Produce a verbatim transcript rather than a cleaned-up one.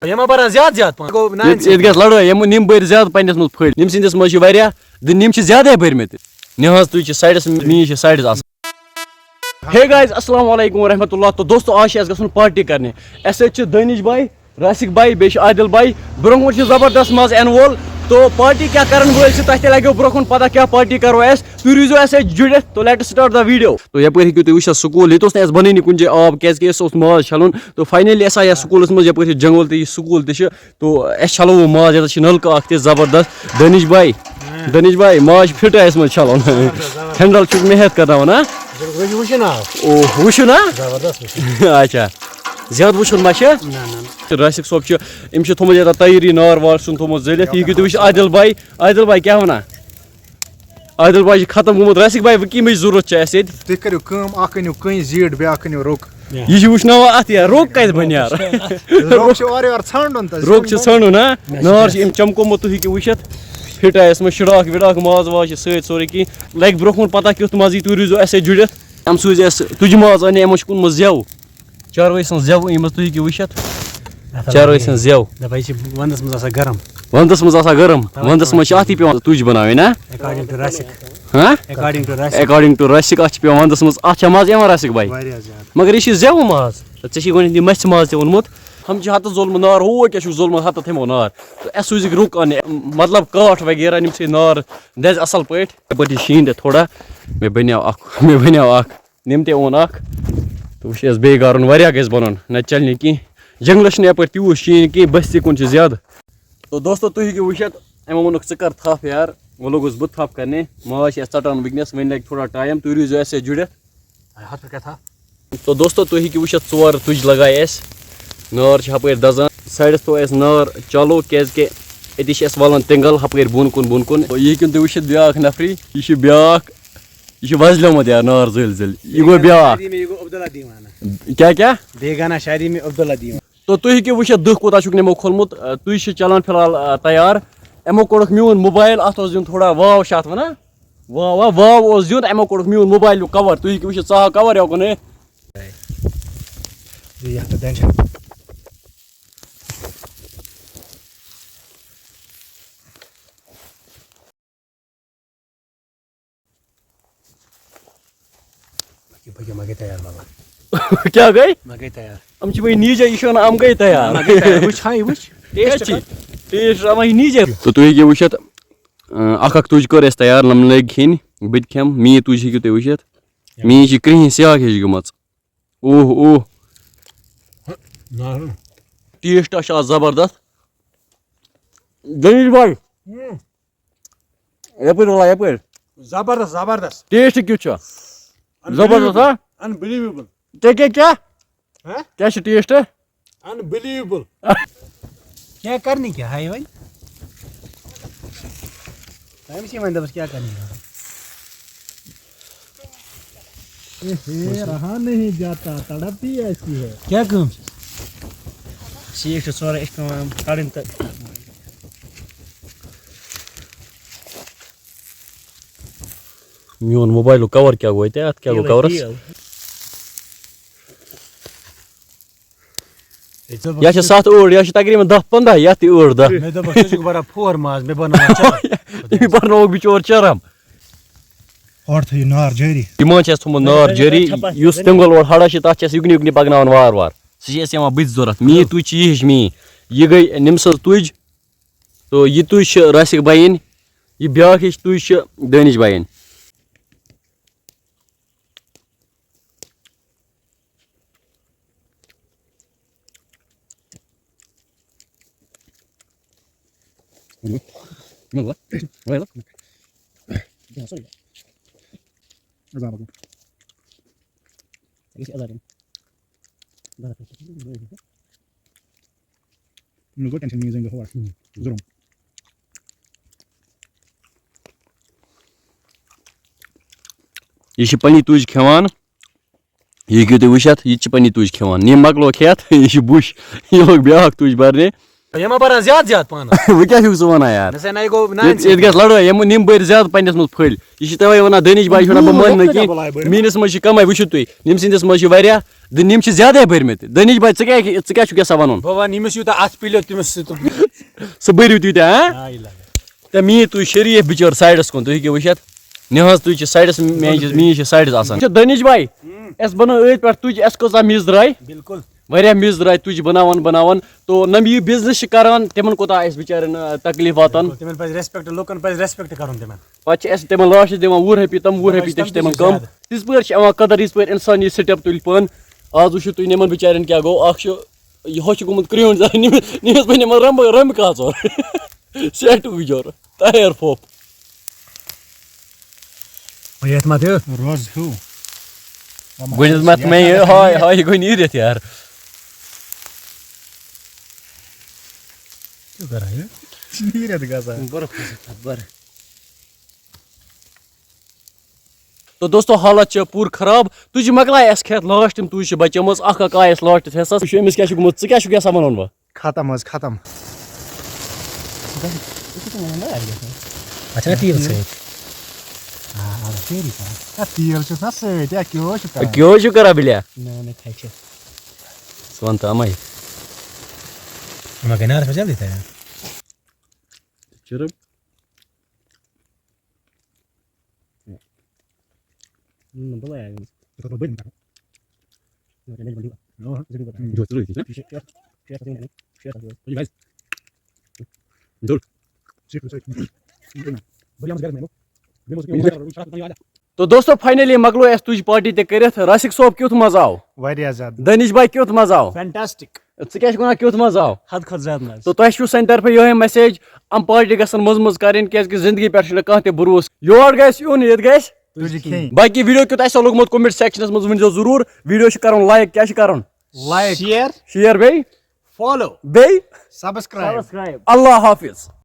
یِم ما بَران زیادٕ زیادٕ پَہَن؟ گوٚو نااِنصٲفی۔ ییٚتہِ گژھِ لڑٲے، یِم، یِم بٔرۍ زیادٕ پننِس منٛز پھٔلۍ۔ یِم سٕنٛدِس منٛز چھِ واریاہ، دِ-، یِم چھِ زیادَے بٔرمٕتۍ۔ نِہاز تُہۍ چھِ سایڈَس، میٛٲنۍ چھِ سایڈَس آسان۔ Hey guys، السلام علیکم ورحمۃ اللہ۔ تو دوستو، آز چھِ اَسہِ گژھُن پارٹی کرنہِ۔ اَسہِ سۭتۍ چھِ دٲنِش بھائی، راسِق بھائی، بیٚیہِ چھِ عادل بھائی۔ برونٛہہ کُن چھِ زبردست ماز یِنہٕ وول۔ تو پارٹی کیٛاہ کرن وٲلۍ چھِ، تۄہہِ تہِ لگیو برونٛہہ کُن پتہ کیٛاہ پارٹی کرو أسۍ۔ تُہۍ روٗزِو اَسہِ سۭتۍ جُڑِتھ۔ تو let us start the video۔ تو یپٲرۍ ہیٚکِو تُہۍ وٕچھِتھ سکوٗل، ییٚتہِ اوس نہٕ اَسہِ بنٲنی کُنہِ جایہِ آب، کیٛازِ کہِ اَسہِ اوس ماز چھلُن۔ تو finally اَسہِ آیہِ یَتھ سکوٗلَس منٛز، یپٲرۍ چھِ جنگل تہِ، یہِ سکوٗل تہِ چھِ۔ تو اَسہِ چھلو وۄنۍ ماز، ییٚتٮ۪تھ چھِ نلکہٕ اکھ تہِ زبردست۔ دٲنِش بھائی، دٲنِش بھائی، ماز چھُ فِٹ اَسہِ منٛز چھلُن۔ ٹھنڈل چھُکھ محنت کرناوان، ہا؟ بِلکُل، یہِ چھُ وٕچھُن آو۔ او، وٕچھُن، ہا؟ زبردست وٕچھُن۔ اچھا، زیادٕ وٕچھُن ما چھِ؟ نہ، نہ، نہ۔ راسِق صٲب چھُ، أمۍ چھُ تھوٚمُت ییٚتٮ۪تھ تیٲری، نار وار چھُن تھوٚمُت زٲلِتھ۔ یہِ ہیٚکِو تُہۍ وٕچھِتھ۔ عادل بھائی، عادل بھائی کیٛاہ وَنان؟ عادل بھائی چھُ ختم گوٚمُت۔ راسِق بھائی، وۄنۍ کَمِچ ضروٗرت چھِ اَسہِ ییٚتہِ؟ تُہۍ کٔرِو کٲم، اَکھ أنِو کٔنۍ زیٖٹھ، بیٛاکھ أنِو روٚک۔ یہِ چھُ وٕچھناوان اَتھ، یہِ روٚک کَتہِ بَنہِ یار؟ روٚک چھُ اورٕ یورٕ ژھانٛڈُن تہٕ روٚک چھُ زیُن ژھانٛڈُن، ہا؟ نار چھُ أمۍ چمکومُت، تُہۍ ہیٚکِو وٕچھِتھ۔ فِٹ آیَس منٛز شُراکھ وِراکھ، ماز واز چھِ سۭتۍ سورُے کینٛہہ۔ لَگہِ برٛونٛہہ کُن پَتہ کیُتھ مَزٕ یی، تُہۍ روٗزِو اَسہِ سۭتۍ جُڑِتھ۔ یِم سوٗزۍ اَسہِ تُجہِ ماز اَننہِ، یِمو چھُکھ اوٚنمُت زٮ۪و۔ چاروٲے سٕنٛز زٮ۪و أنمٕژ، تُہۍ ہیٚکِو وٕچھِتھ۔ اَتھ ہا چاروٲے لگہِ۔ سَنٛز زٮ۪و۔ دَپان، یہِ چھِ وَنٛدَس منٛز آسان گرم۔ وَنٛدَس منٛز آسان گرم۔ تَوَے وَنٛدَس منٛز چھِ اَتھٕے پٮ۪وان تُج بَناوٕنۍ، نا؟ According to Rasik. ہاں؟ According to Rasik. According to Rasik, اَتھ چھِ پٮ۪وان وَنٛدَس منٛز، اَتھ چھا مَزٕ یِوان راسِک بھائی؟ واریاہ زیادٕ۔ مگر یہِ چھِ زٮ۪و ماز۔ ژےٚ چھِ گۄڈٕنٮ۪تھ یہِ مَژھِ ماز تہِ اوٚنمُت۔ ہم چھِ ہَتَس زولمُت نار، ہو کیٛاہ چھُکھ زولمُت ہَتَس تھَمو نار۔ تہٕ اَسہِ سوٗزِکھ روٚک اَننہِ، مطلب کاٹھ وغیرہ، یِم ژھٕے نار دَزِ اَصٕل پٲٹھۍ۔ یَپٲرۍ چھِ شیٖن تہِ تھوڑا۔ مےٚ بَنیو اَکھ، مےٚ بَنیو اَکھ۔ نِم تہِ اوٚن اکھ۔ تہٕ وٕچھ، یَس بیٚیہِ گرُن واریاہ گژھِ بَنُن، نَتہٕ چَلہِ نہٕ کینٛہہ۔ جنٛگلَس چھُنہٕ یَپٲرۍ تیوٗت شیٖن کینٛہہ، بٔستی کُن چھُ زیادٕ۔ تو دوستو، تُہۍ ہیٚکِو وٕچھِتھ، یِمو ووٚنُکھ، "ژٕ کر تھپھ یار۔" وۄنۍ لوٚگُس بہٕ تھپھ کرنہِ۔ ماز چھِ اَسہِ ژَٹان وٕنکیٚنَس، وۄنۍ لَگہِ تھوڑا ٹایم، تُہۍ روٗزِو اَسہِ سۭتۍ جُڑِتھ۔ ہَتھ رۄپیہِ تھپھ۔ تو دوستو، تُہۍ ہیٚکِو وٕچھِتھ، ژور تُج لگایہِ اَسہِ۔ نار چھِ ہَپٲرۍ دَزان۔ سایڈَس تھوٚو اَسہِ نار چالو، کیٛازِکہِ أتی چھِ اَسہِ وَلان تِنٛگَل ہَپٲرۍ بۄن کُن، بۄن کُن۔ یہِ ہیٚکِو تُہۍ وٕچھِتھ، بیٛاکھ نفری، یہِ چھُ بیٛاکھ۔ یہِ چھُ وۄزلیومُت یار، نار زٲلۍ زٲلۍ۔ یہِ گوٚو بیٛاکھ۔ شاعری میں یہ گو عبداللہ دیوانہ۔ کیٛاہ، کیٛاہ؟ بیگانہ شاعری میں عبداللہ دیوانہ۔ تو تُہۍ ہیٚکِو وٕچھِتھ، دُہ کوٗتاہ چھُکھ نِمو کھوٚلمُت۔ آ، تُج چھِ چلان فی الحال، آ، تیار۔ یِمو کوٚڑُکھ میون موبایل، اَتھ اوس دیُن تھوڑا واو، چھِ اَتھ وَنان؟ واو، واو، واو اوس دیُن، یِمو کوٚڑُکھ میون موبایلُک کَوَر۔ تُہۍ ہیٚکِو وٕچھِتھ، ژٕ ہاو کَوَر یَکُن، ہے۔ یَتھ تہٕ دَنٛجہِ۔ پٔکِو، پٔکِو، مےٚ گٔے تیار، بابا۔ کیٛاہ گٔے؟ مےٚ گٔے تیار۔ یِم چھِ وۄنۍ نیٖجا، یہِ چھُ وَنان، یِم گٔے تیار۔ مےٚ گٔے تیار۔ وٕچھ، ہاے، وٕچھ۔ Taste کیٛاہ چھِ؟ کَر۔ Taste چھُ یِمَن یہِ نیٖجا۔ تہٕ تُہۍ ہیٚکِو وٕچھِتھ، اَ، اَکھ اَکھ تُج کٔر اَسہِ تیار، یِم لٔگۍ کھیٚنۍ، بہٕ تہِ کھٮ۪مہٕ۔ میٛٲنۍ تُج ہیٚکِو تُہۍ وٕچھِتھ۔ میٛٲنۍ چھِ کرٛہِنۍ سیاہ ہِش گٔمٕژ۔ اوہ، اوہ۔ نہ۔ Taste چھُ آز زبردست۔ دٔلیٖل بھاے۔ ہُم۔ یَپٲرۍ وَلا، یَپٲرۍ۔ زبردست، زبردست۔ Taste کیُتھ چھُ؟ Unbelievable۔ زبردست، ہا؟ Unbelievable۔ ژےٚ کیٛاہ، کیٛاہ؟ ہا؟ کیٛاہ چھُ taste؟ Unbelievable۔ کیٛاہ کرنہِ کیٛاہ ہاے وۄنۍ؟ تٔمِس چھِ وۄنۍ دَپَس کیٛاہ کرنہِ کیٛاہ؟ اے ہے، رہا نہیں جاتا، تڑپ ہی ایسی ہے۔ کیٛاہ کٲم چھِ؟ سیٖکھ چھِ سورُے اَسہِ پٮ۪وان کَڑٕنۍ تہٕ۔ میون موبایلُک cover کیٛاہ گوٚو اَتہِ؟ اَتھ کیٛاہ گوٚو تیٖل، coverس؟ تیٖل۔ ہے، ژٕ یا چھِ ستھ ٲٹھ، یا چھِ تقریٖباً دَہ پنٛداہ، یا تہِ ٲٹھ دَہ۔ مےٚ دوٚپُکھ، ژٕ چھُکھ بَران پھور ماز، مےٚ بَنوو چرٕب۔ أمۍ بَرنووُکھ بِچور چرٕب۔ اورٕ تھٲیِو نار جٲری۔ یِمَن چھِ اَسہِ تھوٚمُت نار جٲری، یُس تِنٛگُل اورٕ ہڑا چھِ، تَتھ چھِ اَسہِ یُکنہِ یُکنہِ پَکناوان وارٕ وارٕ۔ سُہ چھِ اَسہِ یِوان بٕتھِ ضوٚرَتھ۔ میٛٲنۍ تُج چھِ یہِ ہِش میٛٲنۍ۔ یہِ گٔے نِمہٕ سٕنٛز تُج۔ تہٕ یہِ تُج چھِ راسِک بَیِنۍ۔ یہِ بیٛاکھ ہِش تُج چھِ دٲنِش بَیِنۍ۔ مےٚ گوٚو tension، مےٚ زَن گوٚو ہور۔ ضروٗر۔ یہِ چھِ پننی تُج کھٮ۪وان۔ یہِ ہیٚکِو تُہۍ وٕچھِتھ، یہِ تہِ چھِ پننی تُج کھٮ۪وان۔ یہِ مۄکلو کھٮ۪تھ، یہِ چھِ بُش۔ یہِ لوٚگ بیٛاکھ تُج بَرنہِ۔ یِم ما بَران زیادٕ زیادٕ پانَس؟ وۄنۍ کیٛاہ چھُکھ ژٕ وَنان یار؟ مےٚ سا نَے گوٚو نہ ییٚتہِ ییٚتہِ گژھِ لڑٲے، یِم یِم بٔرۍ زیادٕ پنٛنِس منٛز پھٔلۍ۔ یہِ چھِ تَوَے وَنان دٔنِچ بایہِ چھُ وَنان بہٕ مانہٕ نہٕ کینٛہہ، میٛٲنِس منٛز چھِ کَمٕے۔ وٕچھِو تُہۍ، ییٚمہِ سٕنٛدِس منٛز چھِ واریاہ، دٔنۍ یِم چھِ زیادَے بٔرۍمٕتۍ۔ دٔنِچ بایہِ، ژٕ کیٛاہ ژٕ کیٛاہ چھُکھ یَژھان وَنُن؟ بہٕ وَنہٕ ییٚمِس یوٗتاہ اَتھ پِلیو تٔمِس سۭتۍ تُل۔ سُہ بٔرِو تُہۍ تہِ، ہاں؟ آ، یہِ لَگہِ۔ تہٕ میٛٲنۍ تُہۍ شریٖف بِچٲر سایڈَس کُن، تُہۍ ہیٚکِو وٕچھِتھ۔ نِہٲز تُہۍ چھِ سایڈَس، میٛٲنۍ چھِ میٛٲنۍ چھِ سایڈَس آسان۔ یہِ چھِ دٔنِچ بایہِ، اَسہِ بَنٲو أتھۍ پٮ۪ٹھ تُج، اَسہِ کۭژاہ میٚژ درٛاے؟ بِلکُل۔ واریاہ میٚژ درٛاے تُج بَناوان بَناوان۔ تو نہ یہِ بِزنِس چھِ کَران، تِمَن کوٗتاہ آسہِ بِچارٮ۪ن، آ، تکلیٖف واتان۔ تِمن پَزِ ریسپیکٹ، لُکن پَزِ ریسپیکٹ کَرُن تِمن۔ پَتہٕ چھِ اَسہِ تِمَن لاسٹَس دِوان وُہ رۄپیہِ، تِم وُہ رۄپیہِ تہِ چھِ تِمَن کَم۔ تِژھ پٲٹھۍ چھِ یِوان قدر، یِژھ پٲٹھۍ اِنسان یہِ سِٹٮ۪پ تُلہِ پانہٕ۔ آز وٕچھِو تُہۍ یِمَن بِچارٮ۪ن کیٛاہ گوٚو، اَکھ چھُ یہِ ہۄچھ گوٚمُت کرٛہُن زَن، نِمِتھ نِمِتھ پَنٕنۍ یِمَن رَمبہٕ رَمبہٕ کاژور۔ سٮ۪ٹ وٕجور، تَیار پھوٚپ۔ یَتھ ما تہِ روز ہیوٗ۔ گۄڈٕنٮ۪تھ مَتھ مےٚ یہِ، ہاے ہاے، یہِ گوٚو نیٖرِتھ یار۔ کیٛاہ کران یہِ؟ نیٖرِتھ گژھان۔ تو دوستو، حالت چھِ پوٗرٕ خراب۔ تُج مۄکلایہِ اَسہِ کھٮ۪تھ، لاسٹ تِم تُج چھِ بچٲمٕژ، اَکھ اَکھ آیہِ اَسہِ لاسٹَس حِصَس۔ وٕچھو أمِس کیٛاہ چھُ گوٚمُت، ژٕ کیٛاہ چھُکھ یَژھان وَنُن وۄنۍ؟ ختم حظ، ختم۔ اَتھ چھَنا تیٖل سۭتۍ؟ آ، آ، سٲری کران۔ اَتھ تیٖل چھُس نا سۭتۍ، یا کیٛاہ چھُ کران؟ کیٛاہ چھُ کران بِلیا؟ نہ، نہ، کھَے چھِ۔ ژٕ وَن تہٕ اَمَے۔ یِمَن گٔے نارَس منٛز جلدی تیار۔ چرٕب۔ تو دوستو، فاینلی مۄکلو اَسہِ تُج پارٹی تہِ کٔرِتھ۔ راسِک صٲب کیُتھ مَزٕ آو؟ واریاہ زیادٕ۔ دٲنِش بھائی کیُتھ مَزٕ آو؟ فینٹاسٹک۔ ژٕ کیٛاہ چھُکھ وَنان، کیُتھ مَزٕ آو؟ حد کھۄتہٕ زیادٕ مَزٕ۔ تو تۄہہِ چھُو سانہِ طرفہٕ یِہوٚے میسیج، یِم پارٹی گژھن منٛز منٛز کَرٕنۍ، کیٛازِکہِ زِندگی پٮ۪ٹھ چھُنہٕ کانٛہہ تہِ بروسہٕ۔ یور گژھِ یُن، ییٚتہِ گژھِ۔ تُجہِ کھیٚنۍ۔ باقی ویڈیو کیُتھ آسیو لوٚگمُت comment sectionس منٛز ؤنۍزیو ضروٗر۔ ویڈیو چھُ کَرُن like، کیٛاہ چھُ کَرُن؟ لایک۔ شیئر۔ شیئر بیٚیہِ۔ فالو۔ بیٚیہِ۔ سبسکرائب۔ اللہ حافظ۔